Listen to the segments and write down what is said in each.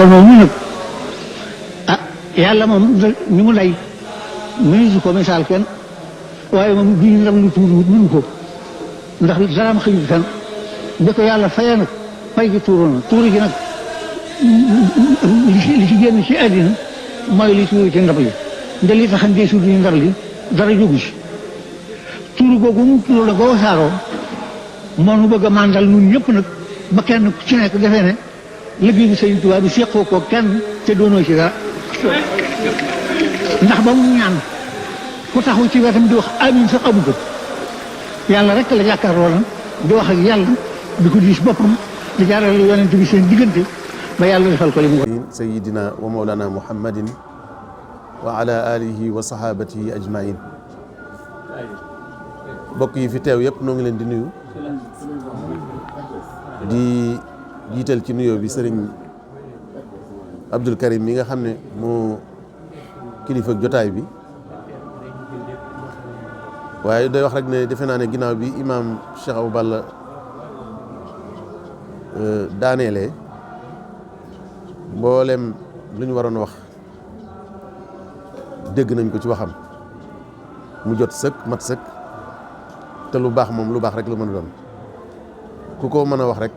moomu nag ah yàlla moom ni mu lay mëneesu ko misaal kenn waaye moom bii ndam lu tuuti mënu ko ndax daraam xëyul kenn bi ko yàlla fayee nag fay gi tuuru na tuuru gi nag li ci génn ci àddina mooy li tuuru ci ndab li nda li tax ndee suudu ndab li dara jógu ci tuuru googu mu tuuru la goo saaroo moo nu bëgg a màndal ñun ñëpp nag ba kenn ku ci nekk defee ne liggéey bi Sëñ Tuubaa bi seqoo ko kenn te doonoo ci dara ndax ba mu ñaan ku taxaw ci wetam di wax amiin sax amu ko yàlla rek la jàkkaarloo na di wax ak yàlla di ko diis boppam di jaarale yonent bi seen diggante ba yàlla defal ko li mu sayidina wa mawlana muhammadin wa ala alihi wa sahabatihi ajmain mbokk yi fi teew yëpp noo ngi leen di nuyu di jiital ci nuyoo bi sëriñ Abdul Karim mi nga xam ne moo kilifa jotaay bi waaye day wax rek ne defe naa ne ginnaaw bi imaam Cheikh Abou Balla daaneelee mboolem lu ñu waroon wax dégg nañ ko ci waxam mu jot sëkk mat sëkk te lu baax moom lu baax rek la mën a doon ku ko mën a wax rek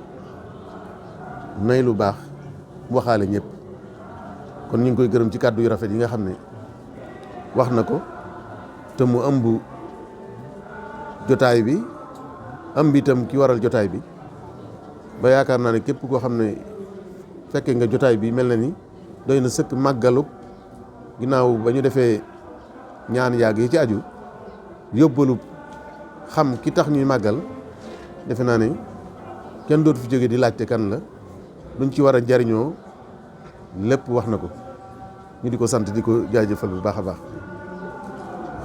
nay lu baax waxaale ñëpp kon ñu ngi koy gërëm ci kàddu yu rafet yi nga xam ne wax na ko te mu ëmb jotaay bi ëmb itam ki waral jotaay bi ba yaakaar naa ne képp koo xam ne fekkee nga jotaay bi mel na ni doy na sëkk màggalu ginnaaw ba ñu defee ñaan yàgg yi ci aju yóbbalu xam ki tax ñuy màggal defe naa ne kenn dootu fi jóge di laajte kan la luñ ci war a jariñoo lépp wax na ko ñu di ko sant di ko jaajëfal bu baax a baax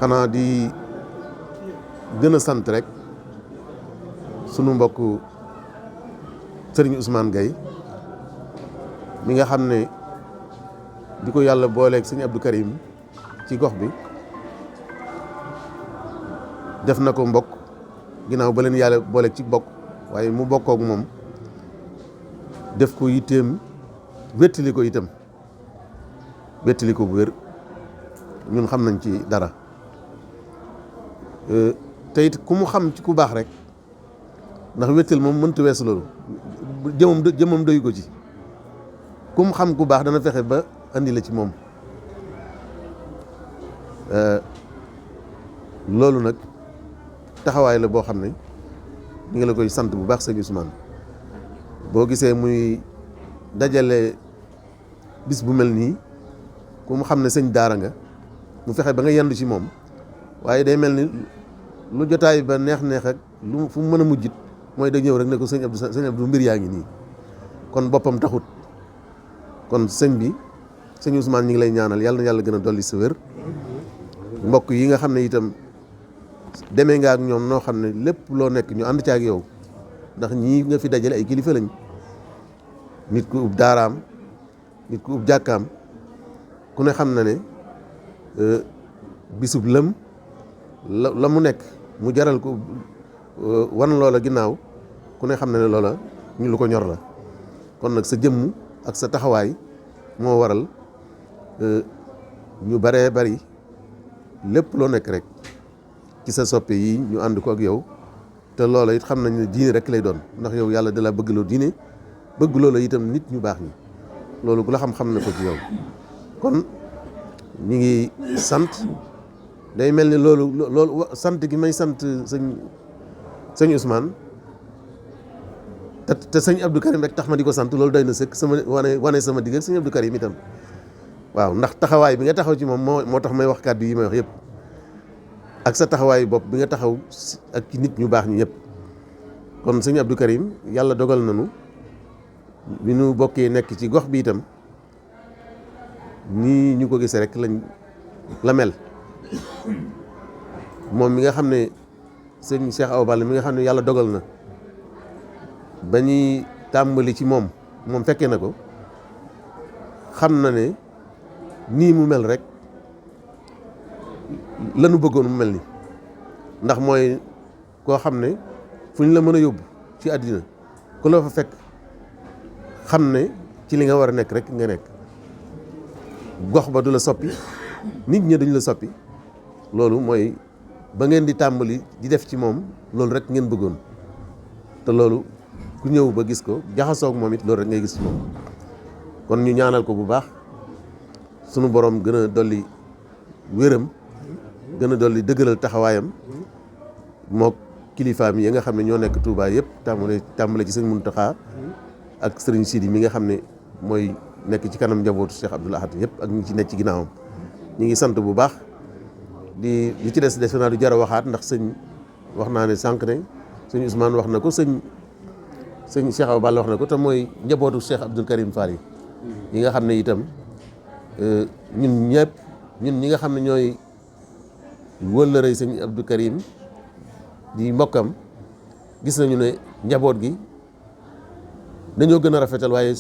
xanaa di gën a sant rek sunu mbokk Sëriñ Ousmane Gaye mi nga xam ne di ko yàlla booleeg Sëriñ Abdou Karim ci gox bi def na ko mbokk ginnaaw ba leen yàlla booleeg ci bokk waaye mu bokkook moom def ko yitteem wéttali ko itam wéttali ko bu wér ñun xam nañ ci dara te it ku mu xam ci ku baax rek ndax wéttal moom mënta weesu loolu jëmam doyu ko ci ku mu xam ku baax dana fexe ba andi la ci moom loolu nag taxawaay la boo xam ne ñu ngi la koy sant bu baax sëñ Ousmane boo gisee muy dajale bis bu mel nii ku mu xam ne sëñ daara nga mu fexe ba nga yendu ci moom waaye day mel ni lu jotaay ba neex-neex ak lu fu mu mën a mujjit mooy da ñëw rek ne ko sëñ Abdou mbir yaa ngi nii kon boppam taxut kon sëñ bi sëñ Ousmane ñi ngi lay ñaanal yàlla na yàlla gën a dolli sa wér mbokk yi nga xam ne itam demee nga ak ñoom noo xam ne lépp loo nekk ñu ànd ci ak yow ndax ñii nga fi dajale ay kilifa lañ nit ku ub daaraam nit ku ub jàkkaam ku ne xam na ne bisub lëm la mu nekk mu jaral ko wan loola ginnaaw ku ne xam na ne loola ñu lu ko ñor la kon nag sa jëmm ak sa taxawaay moo waral ñu baree bari lépp loo nekk rek ci sa soppe yi ñu ànd ko ak yow te loola it xam nañ ne diine rek lay doon ndax yow yàlla da la bëgg loo diine bëgg loola itam nit ñu baax ñi loolu ku la xam-xam na ko ci yow kon ñi ngi sant day mel ni loolu sant gi may sant sëñ Ousmane te sëñ Abdou Karim rek tax ma di ko sant loolu doy na sëkk sama wane sama digg ak sëñ Abdou Karim itam waaw ndax taxawaay bi nga taxaw ci moom moo tax may wax kàddu yi may wax yëpp ak sa taxawaayu bopp bi nga taxaw ak ci nit ñu baax ñi ñëpp kon sëñ Abdou Karim yàlla dogal nañu bi ñu bokkee nekk ci gox bi itam nii ñu ko gisee rek la mel moom mi nga xam ne sëñ Cheikh Awa Balla mi nga xam ne yàlla dogal na ba ñuy tàmbali ci moom fekkee na ko xam na ne nii mu mel rek lanu bëggoon mu mel ni ndax mooy koo xam ne fu ñu la mën a yóbbu ci àddina ku la fa fekk xam ne ci li nga war a nekk rek nga nekk gox ba du la soppi nit ñi duñ la soppi loolu mooy ba ngeen di tàmbali di def ci moom loolu rek ngeen bëggoon te loolu ku ñëw ba gis ko jaxasoo ak moom it loolu rek ngay gis ci moom kon ñu ñaanal ko bu baax sunu borom gën a dolli wéram gën a dolli dëgëral taxawaayam mook kilifaam yi nga xam ne ñoo nekk Touba yëpp tàmbale ci sëñ Mountakha ak sëriñ Sidi mi nga xam ne mooy nekk ci kanam njabootu Cheikh Abdoul Ahad yëpp ak ñi ci nekk ci ginnaawam ñu ngi sant bu baax di li ci des naa du jar a waxaat ndax sëñ wax naa ne sànq ne sëñ Ousmane wax na ko sëñ Cheikh Awa Balla wax na ko te mooy njabootu Cheikh Abdoul Karim Fall yi nga xam ne itam ñun ñi nga xam ne ñooy wëllërëy sëñ Abdou Karim di mbokkam gis nañu ne njaboot gi dañoo gën a rafetal waaye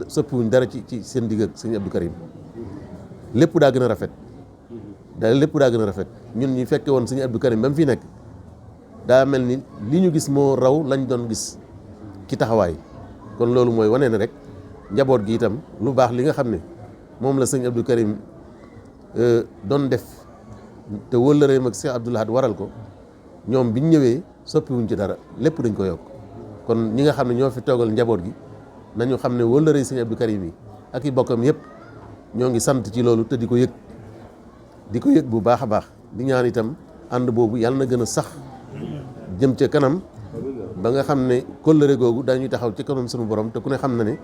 sëppuwuñ dara ci seen digg ak sëñ Abdou Karim lépp daa gën a rafet lépp daa gën a rafet ñun ñi fekke woon sëñ Abdou Karim ba mu fi nekk daa mel ni li ñu gis moo raw lañ doon gis ci taxawaay kon loolu mooy wane ne rek njaboot gi itam lu baax li nga xam ne moom la sëñ Abdou Karim doon def te wëllëreem ak Cheikh Abdoul Ahad waral ko ñoom biñ ñëwee soppiwuñ ci dara lépp dañ ko yokk kon ñi nga xam ne ñoo fi toogal njaboot gi nañu xam ne wëllërey sëñ Abdou Karim yi ak i bokkam yëpp ñoo ngi sant ci loolu te di ko yëg bu baax a baax di ñaan itam ànd boobu yàlla na gën a sax jëm ca kanam ba nga xam ne kóllëre googu dañuy taxaw ci kanam sunu borom te ku ne xam na ne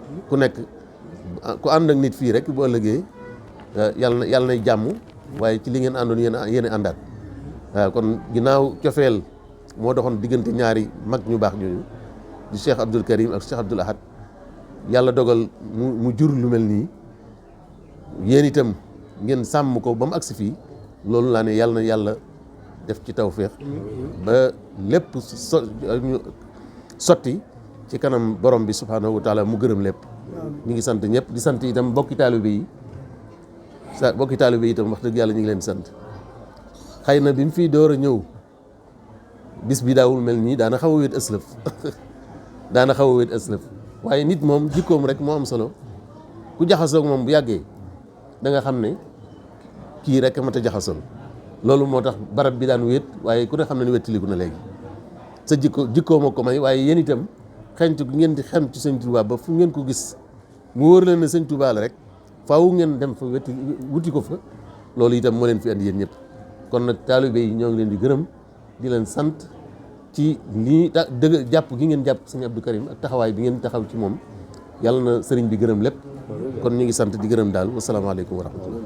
ku ànd ak nit fii rek bu ëllëgee yàlla nay jàmm waaye ci li ngeen àndoon yéen àndaat waaw kon ginnaaw cofeel moo doxoon diggante ñaari mag ñu baax ñooñu di Cheikh Abdoul Karim ak Cheikh Abdoul Ahad yàlla dogal mu jur lu mel nii yéen itam ngeen sàmm ko ba mu agsi fii loolu laa ne yàlla na yàlla def ci tawféex ba lépp sotti ci kanam borom bi subhaanahu wa taala mu gërëm lépp ñu ngi sant ñëpp di sant itam bokki taalibe yi itam wax dëgg yàlla ñu ngi leen sant xëy na bi mu fii door a ñëw bis bi daawul mel nii daana xaw a wéet ëslëf waaye nit moom jikkoom rek moo am solo ku jaxasoog moom bu yàggee da nga xam ne kii rek mat a jaxasoon loolu moo tax barab bi daan wéet waaye ku ne xam ne ni wettiliku na léegi sa jikkoo moo ko may waaye yéen itam xentu gi ngeen di xem ci sëñ Touba ba fu ngeen ko gis mu wóor leen ne sëñ Touba la rek faaw ngeen dem fa wuti ko fa loolu itam moo leen fi andi yéen ñëpp kon nag taalibe yi ñoo ngi leen di gërëm di leen sant ci lii dëgg jàpp gi ngeen jàpp sëñ Abdou Karim ak taxawaay bi ngeen taxaw ci moom yàlla na sëriñ bi gërëm lépp kon ñu ngi sant di gërëm daal wasalaamaaleykum wa rahmatullah